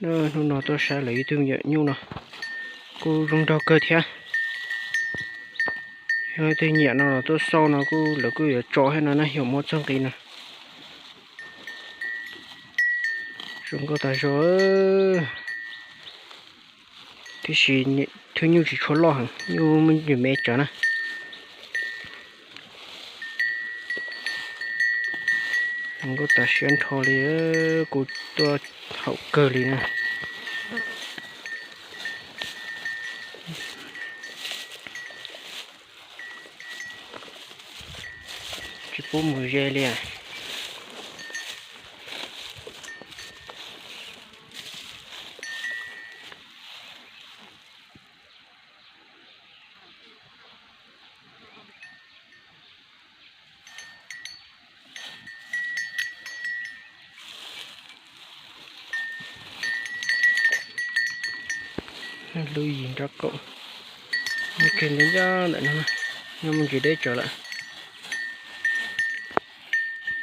Hnub no tuaj saib lawv ib tug me nyuam nyuj no kuj zoo nraug kawg thiab. Yog leej twg nyiam no los tuaj xauj no kuj lawv kuj yuav tso thiab no na, yog muab txoj nqi no. Zoo nkauj tas zog. Tiam sis thwj nyuj tsis tshua loj heev, nyuj me me tsawv na. Zoo nkauj tas siab nrho li, kuv tuaj haum kawg li na. Tsis pub mus ze li. Lub yim nraub qaum, nyob kiag ntawm ntawm no, nyob mus ntsis deb tsawv lawm.